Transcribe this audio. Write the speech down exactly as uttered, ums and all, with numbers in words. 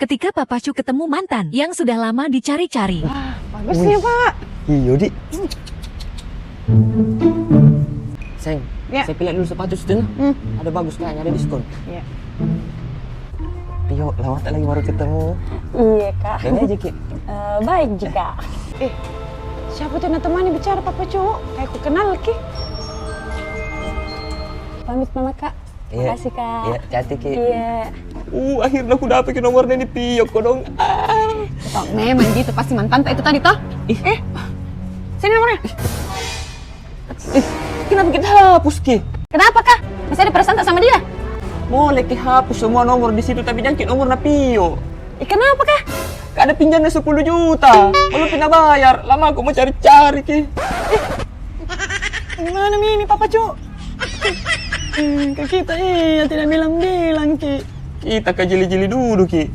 Ketika Papa Cu ketemu mantan yang sudah lama dicari-cari. Wah, bagus nih, Pak. Iyo, Dik. Seng, saya pilih dulu sepatu situ, nah. Hmm. Ada bagus kayaknya, ada diskon. Iya. Tio, lama tak lagi baru ketemu. Iya, Kak. Baik aja ki? Eh, baik juga. Eh, siapa tuh yang temani bicara Papa Cu? Kayak ku kenal ki. Pamit, Mama, Kak. Iya. Makasih, Kak. Iya, hati-hati ki. Iya. Uh, akhirnya ku dapat ki nomornya ni Pio kodong. Ah. Toh, memang gitu pasti mantan itu tadi toh. Ih. Eh, sini nomornya. Eh, kenapa kita hapus ki? Kenapa kah? Masih ada perasaan tak sama dia? Boleh ki hapus semua nomor di situ, tapi jangan ki nomor na Pio. Eh, kenapa kah? Ka ada pinjamnya sepuluh juta. Belum pernah bayar. Lama aku mau cari-cari ki. Eh, gimana mi ini, Papa Cu? Eh, ke kita iya tidak bilang-bilang ki. Kita ka jili-jili dulu ki.